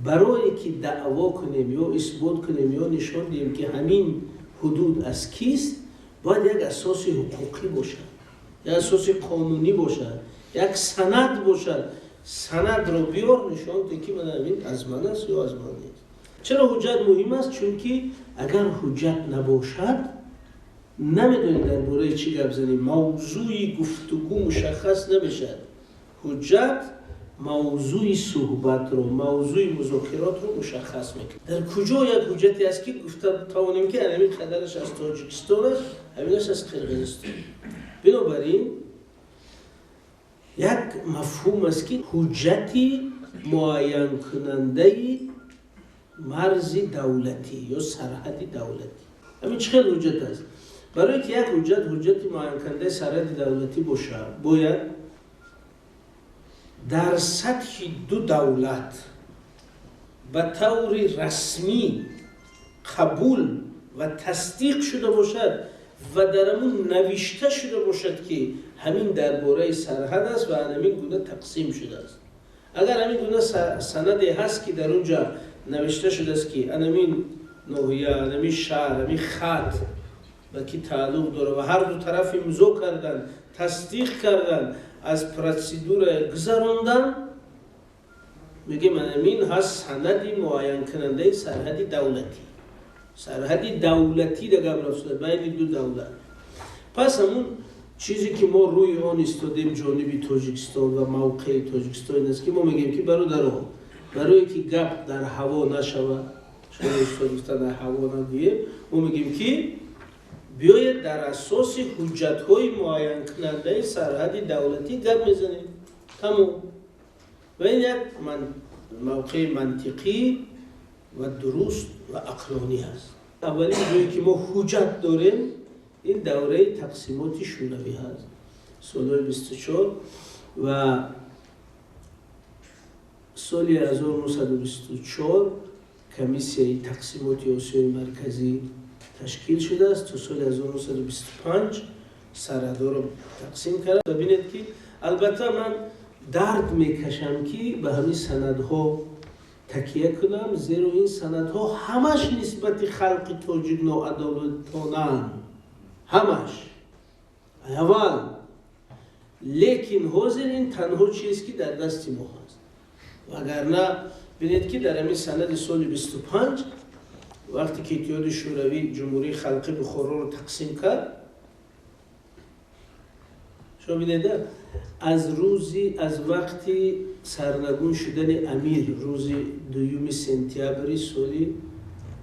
Барое ки даъво кунем ё исбот кунем ё нишон диҳем, ки ҳамин ҳудуд аз кист, бояд як асоси ҳуқуқӣ бошад, як асоси қонунӣ бошад, як санад бошад. Санадро биёр, нишон диҳ, ки ман ҳамин аз ман аст ё аз ман нест. Чаро ҳуҷҷат муҳим аст? Чунки агар ҳуҷҷат набошад, намедонем дар бораи чӣ гап занем, мавзӯи гуфтугӯ мушаххас намешавад. Ҳуҷҷат мавзӯи суҳбатро, мавзӯи музокиротро мушаххас мекунад. Дар куҷо як ҳуҷҷате аст, ки гуфта тавонем, ки ҳамин қадараш аз Тоҷикистон аст, ҳаминаш аз Қирғизистон? Бинобар ин як мафҳум аст, ки ҳуҷҷати муайянкунандаи марзи давлатӣ ё сарҳади давлатӣ. Ҳамин чӣ хел ҳуҷҷат аст? Барое ки як ҳуҷҷат ҳуҷҷати муайянкунандаи сарҳади давлатӣ бошад, бояд дар сатҳи ду давлат ба таври расмӣ қабул ва тасдиқ шуда бошад ва дар ҳамун навишта шуда бошад, ки ҳамин дар бораи сарҳад аст ва ҳамин гуна тақсим шудааст. Агар ҳамин гуна санаде ҳаст, ки дар он ҷа навишта шудааст, ки анамин ноҳия, анамин шаҳр, ҳамин хат ба ки тааллуқ дорад ва ҳар ду тараф имзо карданд, тасдиқ карданд, аз процедура гузарондан, мегем, анамин ҳаст санади муайянкунандаи сарҳади давлатӣ. Сарҳади давлатӣ да гап рафта, байни ду давлат. Пас ҳамун чизе ки мо рӯи он истодем, ҷониби Тоҷикистон ва мавқеи Тоҷикистон ин аст, ки мо мегӯем, ки бародаро, барое ки гап дар ҳаво нашавад, шумо устод гуфта, дар ҳаво нагӯем, мо мегӯем, ки биёед, дар асоси ҳуҷҷатҳои муайянкунандаи сарҳади давлатӣ гап мезанем, тамом. Ва ин як мавқеи мантиқӣ ва дуруст ва ақлонӣ аст. Аввалин ҷое ки мо ҳуҷҷат дорем, ин давраи тақсимоти шӯравӣ ҳаст, солҳои 24 ва соли 1924 комиссияи тақсимоти Осиёи Марказӣ ташкил шудааст. То соли 1925 сарҳадҳоро тақсим кард. Ва бинед, ки албатта ман дард мекашам, ки ба ҳамин санадҳо такия кунам, зеро ин санадҳо ҳамаш нисбати халқи тоҷик ноадолатонаанд, ҳамаш аввал. Лекин ҳозир ин танҳо чиз, ки дар дасти мо ҳаст. Вагарна бинед, ки дар ҳамин санади соли 25, вақте ки Иттиҳоди Шӯравӣ Ҷумҳурии Халқи Бухороро тақсим кард, шумо бинеда, аз рӯзи, аз вақти сарнагун шудани амир, рӯзи 2 сентябри соли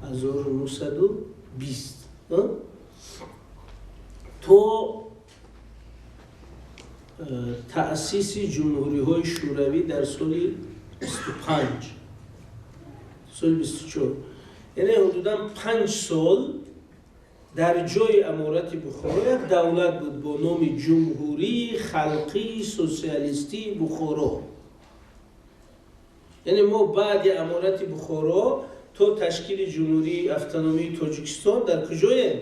1920 то таъсиси ҷумҳуриҳои шӯравӣ дар соли 25, соли 24, яъне ҳудудан 5 сол дар ҷои Аморати Бухоро як давлат буд бо номи Ҷумҳурии Халқии Сотсиалистии Бухоро. Яъне мо баъди Аморати Бухоро то ташкили Ҷумҳурии Автономии Тоҷикистон дар куҷоем?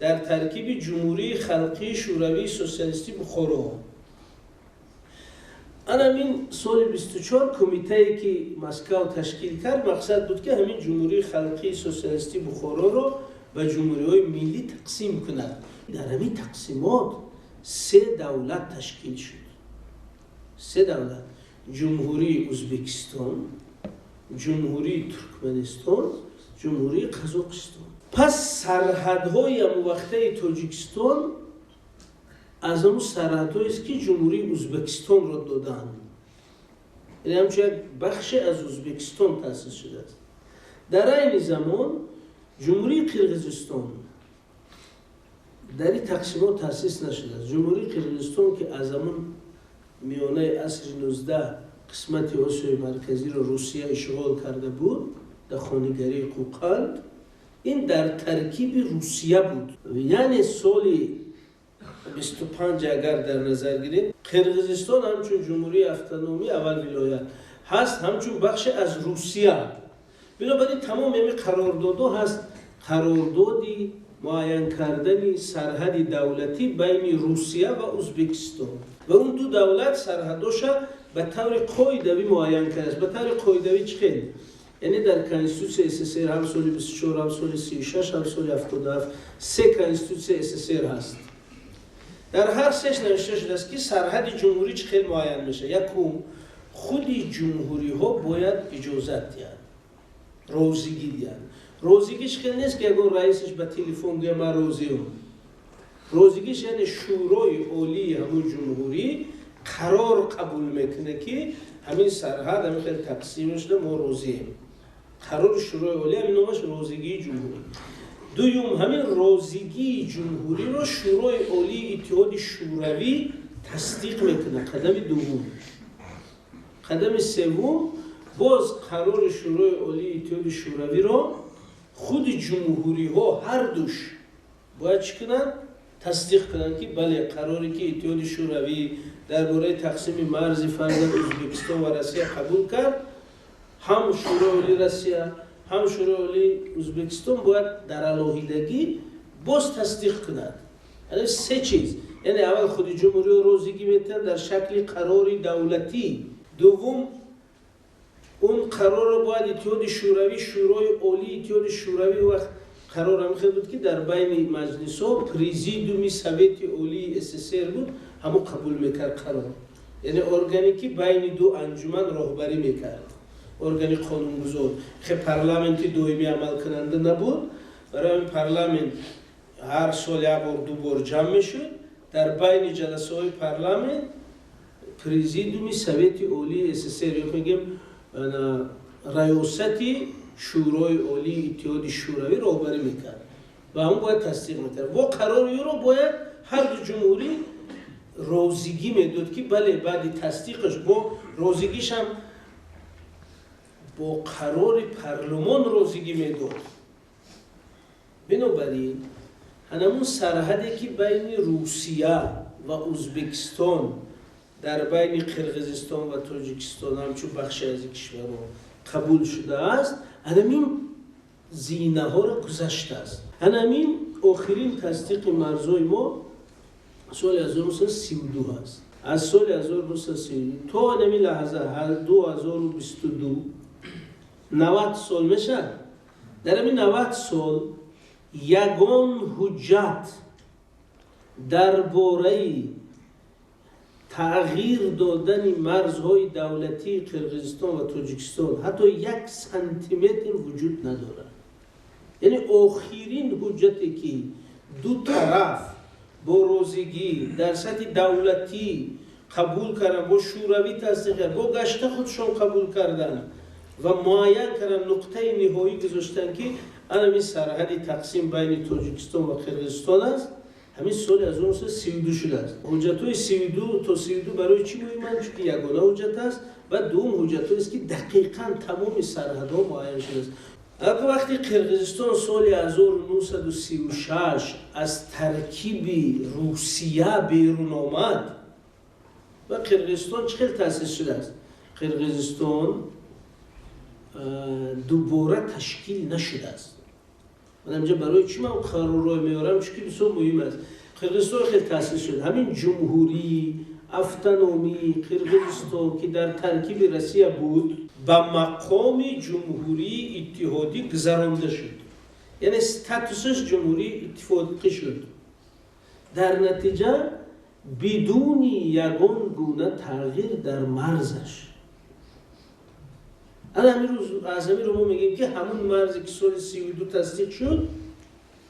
Дар таркиби Ҷумҳурии Халқии Шӯравии Сотсиалистии Бухоро. Анамин соли 24 кумитае, ки Москав ташкил кард, мақсад буд, ки ҳамин Ҷумҳурии Халқии Сотсиалистии Бухороро ба ҷумҳуриҳои миллӣ тақсим кунад. Дар ҳамин тақсимот се давлат ташкил шуд, се давлат: Ҷумҳурии Ӯзбекистон, Ҷумҳурии Туркманистон, Ҷумҳурии Қазоқистон. Пас сарҳадҳои ҳамувақтаи Тоҷикистон аз ҳамун сарҳадҳоест, ки Ҷумҳурии Ӯзбекистонро доданд, яъне ҳамчун як бахше аз Ӯзбекистон таъсис шудааст. Дар айни замон Ҷумҳурии Қирғизистон дар ин тақсимот таъсис нашудааст. Ҷумҳурии Қирғизистон, ки аз ҳамун миёнаи асри 19 қисмати Осиёи Марказиро Русия ишғол карда буд дар хонигарии Қӯқанд, ин дар таркиби Русия буд. Яъне соли 25 агар дар назар гирем, Қирғизистон ҳамчун ҷумҳурии автономӣ, аввал вилоят ҳаст, ҳамчун бахше аз Русия. Бинобар ин тамоми ҳамин қарордодҳо ҳаст, қарордоди муайян кардани сарҳади давлатӣ байни Русия ва Ӯзбекистон, ва он ду давлат сарҳадоша ба таври қоидавӣ муайян кардааст. Ба таври қоидавӣ чӣ хел? Яъне дар Конститутсияи СССР ҳам соли 24, ҳам соли 36, ҳам соли 77, се Конститутсияи СССР ҳаст. Дар ҳар сеш навишта шудааст, ки сарҳади ҷумҳурӣ чӣ хел муайян мешавад. Якум, худи ҷумҳуриҳо бояд иҷозат диҳанд, розигӣ диҳанд. Розигиш хел нест, ки ягон раисаш ба телефон гӯя: «Ман розиам». Розигиш яъне Шӯрои Олии ҳамун ҷумҳурӣ қарор қабул мекунад, ки ҳамин сарҳад ҳамин хел тақсим шуда, мо розием. Қарори Шӯрои Олӣ, ҳамин номаш розигии ҷумҳурӣ. Дуюм, ҳамин розигии ҷумҳуриро Шӯрои Олии Иттиҳоди Шӯравӣ тасдиқ мекунад, қадами дуввум. Қадами севум, боз қарори Шӯрои Олии Иттиҳоди Шӯравиро худи ҷумҳуриҳо ҳардуш бояд чӣ кунанд? Тасдиқ кунанд, ки бале, қароре ки Иттиҳоди Шӯравӣ дар бораи тақсими марзи фарзан Ӯзбекистон ва Россия қабул кард, ҳам Шӯрои Олии Россия, ҳам Шӯрои Олии Ӯзбекистон бояд дар алоҳидагӣ боз тасдиқ кунад. Яъне се чиз: яъне аввал худи ҷумҳуриҳо розигӣ метиҳанд дар шакли қарори давлатӣ, дуввум, он қарорро бояд Иттиҳоди Шӯравӣ, Шӯрои Олии Иттиҳоди Шӯравӣ, вақт қарор ҳам хел буд, ки дар байни маҷлисҳо Президиуми Совети Олии СССР буд, ҳамон қабул мекард қарор, яъне органе ки байни ду анҷуман роҳбарӣ мекард, органи қонунгузор. Хе парламенти доимӣ амалкунанда набуд, барои ҳамин парламент ҳар сол як бор, ду бор ҷамъ мешуд. Дар байни ҷаласаҳои парламент Президиуми Совети Олии СССР ё мегем раёсати Шӯрои Олии Иттиҳоди Шӯравӣ роҳбарӣ мекард ва ҳамон бояд тасдиқ мекард. Бо қарори ӯро бояд ҳар ду ҷумҳурӣ розигӣ медод, ки бале, баъди тасдиқаш бо розигишам бо қарори парлумон розигӣ медод. Бинобар ин ҳанамун сарҳаде ки байни Русия ва Ӯзбекистон, дар байни Қирғизистон ва Тоҷикистон ҳамчун бахше аз ин кишварҳо қабул шудааст, ҳанамин зинаҳоро гузаштааст. Ҳанамин охирин тасдиқи марзҳои мо соли 1932 аст. Аз соли 1932 то ҳанамин лаҳза, 2022, 90 сол мешавад. Дар ҳамин 90 сол ягон ҳуҷҷат дар бораи тағйир додани марзҳои давлатии Қирғизистон ва Тоҷикистон ҳатто як сантиметр вуҷуд надорад. Яъне охирин ҳуҷҷате ки ду тараф бо розигӣ дар сатҳи давлатӣ қабул карданд, бо Шӯравӣ тасдиқ кард, бо гашта худшон қабул карданд ва муайян карданд, нуқтаи ниҳоӣ гузоштанд, ки анамин сарҳади тақсим байни Тоҷикистон ва Қирғизистон аст, ҳамин соли 1932 шудааст. Ҳуҷҷатҳои 32 то 32 барои чӣ муҳиманд? Чунки ягона ҳуҷҷат аст ва дуввум, ҳуҷҷатҳоест, ки дақиқан тамоми сарҳадҳо муайян шудааст. Ака вақти Қирғизистон соли 1936 аз таркиби Русия берун омад ва Қирғизистон чӣ хел таъсис шудааст? Қирғизистон дубора ташкил нашудааст. Ман инҷа барои чӣ ман қарорро меорам? Чунки бисёр муҳим аст. Қирғизистон хел таъсис шуд: ҳамин Ҷумҳурии Автономии Қирғизистон, ки дар таркиби Россия буд, ба мақоми ҷумҳурии иттиҳодӣ гузаронда шуд, яъне статусаш ҷумҳурии иттифоқӣ шуд. Дар натиҷа бидуни ягон гуна тағйир дар марзаш. Ана ҳамин рӯз аз ҳамин рӯ мо мегӯем, ки ҳамун марзе ки соли 32 тасдиқ шуд,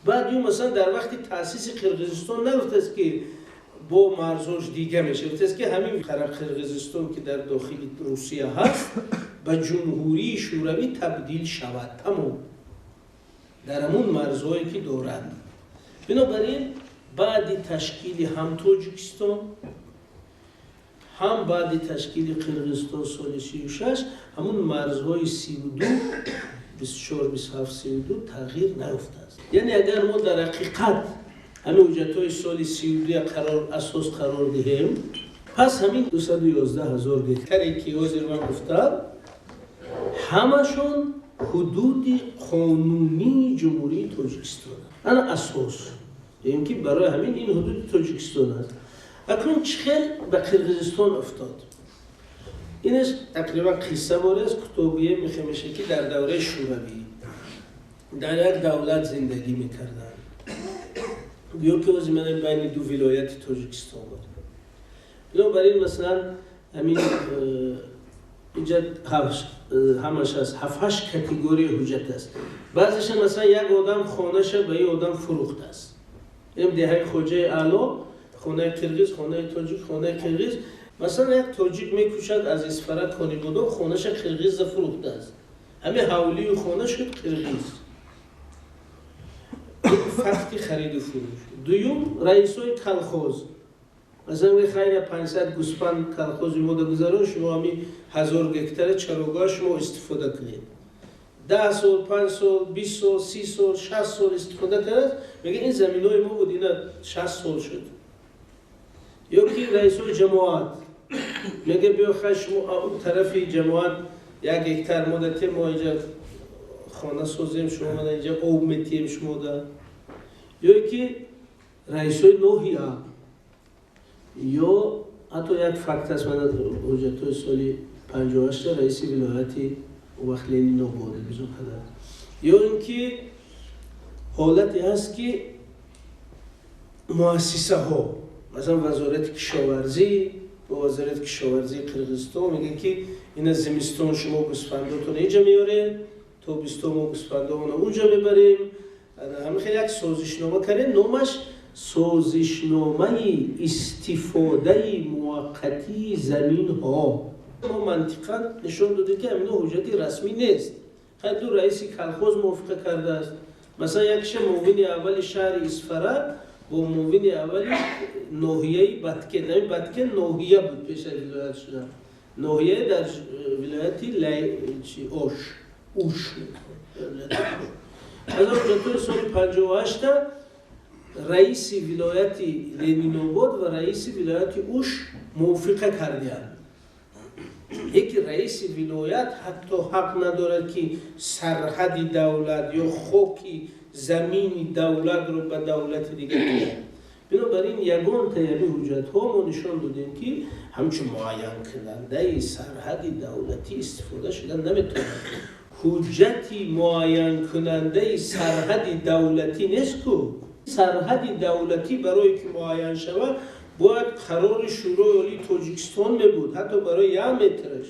баъд ю масалан дар вақти таъсиси Қирғизистон нагуфтааст, ки бо марзҳош дига мешавад, гуфтааст, ки ҳамин Қирғизистон, ки дар дохили Русия ҳаст, ба ҷумҳурии шӯравӣ табдил шавад, тамом, дар ҳамун марзҳое ки дорад. Бинобар ин баъди ташкили ҳам Тоҷикистон, ҳам баъди ташкили Қирғизистон соли 36, ҳамун марзҳои 32, 24, 27, 32 тағйир наёфтааст. Яъне агар мо дар ҳақиқат ҳамин ҳуҷҷатҳои соли 32 қарор асос қарор диҳем, пас ҳамин 211 000 гектаре ки ҳозир ман гуфтам, ҳамашон ҳудуди қонунии Ҷумҳурии Тоҷикистон. Ана асос дем, ки барои ҳамин ин ҳудуди Тоҷикистон аст. Акнун чӣ хел ба Қирғизистон афтод? Инаш тақрибан қисса боре аст, кӯтоҳгӯе мехемеша, ки дар давраи Шӯравӣ дар як давлат зиндагӣ мекарданд. Гӯё ки ҳозир ман байни ду вилояти Тоҷикистон буд. Бинобар ин, масалан, ҳамин инҷа ҳамаш аст, ҳафт-ҳашт категорияи ҳуҷҷат аст. Баъзеша, масалан, як одам хонаша ба ин одам фурӯхтааст. Ин деҳаи Хоҷаи Аъло, хонаи қирғиз, хонаи тоҷик, хонаи қирғиз. Масалан, як тоҷик мекӯшад аз Исфара Конибодом, хонаша қирғиза фурӯхтааст. Ҳамин ҳавлию хона шуд қирғиз. Факти хариду фурӯш. Дуюм, раисои колхоз. Масалан, мехайра 500 гӯспанд колхози мо гузарон, шумо ҳамин 1000 гектара чарогоҳ шумо истифода кунед. 10 сол, 5 сол, 20 сол, 30 сол, 60 сол истифода кардааст, мега ин заминои мо буд, ина 60 сол шуд. Ё ки раисои ҷамоат мега: биё хай, шумо он тарафи ҷамоат як гектар мо датем, мо инҷа хона созем, шумо мана инҷа об метиҳем шумода. Ё ки раисои ноҳия, ё ҳатто як факт аст, мана ҳуҷҷатҳои соли 58-та раиси вилояти вақт Ленинобод имзо кардааст. Ё ин ки ҳолате ҳаст, ки муассисаҳо, масалан, вазорати кишоварзӣ бо вазорати кишоварзии Қирғизистон мегӯяд, ки ина зимистон шумо гӯсфандотон инҷа меоред, тобистон мо гӯсфандомона унҷа мебарем. Ҳамин хел як созишнома кардем, номаш созишномаи истифодаи муваққатии заминҳо. Мо мантиқан нишон додем, ки ҳамино ҳуҷҷати расмӣ нест. Хай, ду раиси колхоз мувофиқа кардааст. Масалан, якша муовини аввали шаҳри Исфара бо муовини аввали ноҳияи Баткен. Ҳамин Баткен ноҳия буд пеш аз вилоят шудан, ноҳияе дар вилояти Ош, Уш. Аз ҳуҷҷатҳои соли 58-та раиси вилояти Ленинобод ва раиси вилояти Уш мувофиқа кардианд. Яке раиси вилоят ҳатто ҳақ надорад, ки сарҳади давлат ё хоки замини давлатро ба давлати дигар диҳад. Бинобар ин, ягонтаи ҳамин ҳуҷҷатҳо мо нишон додем, ки ҳамчун муайянкунандаи сарҳади давлатӣ истифода шуда наметавонад. Ҳуҷҷати муайянкунандаи сарҳади давлатӣ нест ку. Сарҳади давлатӣ барое ки муайян шавад, бояд қарори Шӯрои Олии Тоҷикистон мебуд. Ҳатто барои як метраш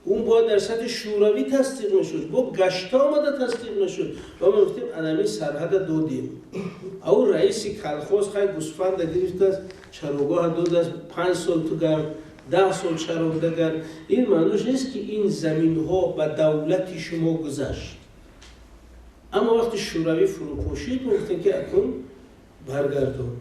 он бояд дар сатҳи шӯравӣ тасдиқ мешуд, бо гашта омада тасдиқ мешуд. Ва мо гуфтем, анами сарҳада додем. Ау раиси колхоз хай гӯсфанда гирифтааст, чарогоҳа додааст, 5 сол ту гард, 10 сол чаронда гард. Ин маънош нест, ки ин заминҳо ба давлати шумо гузашт. Аммо вақти Шӯравӣ фурӯпошид, мо гуфтем, ки акун баргардон.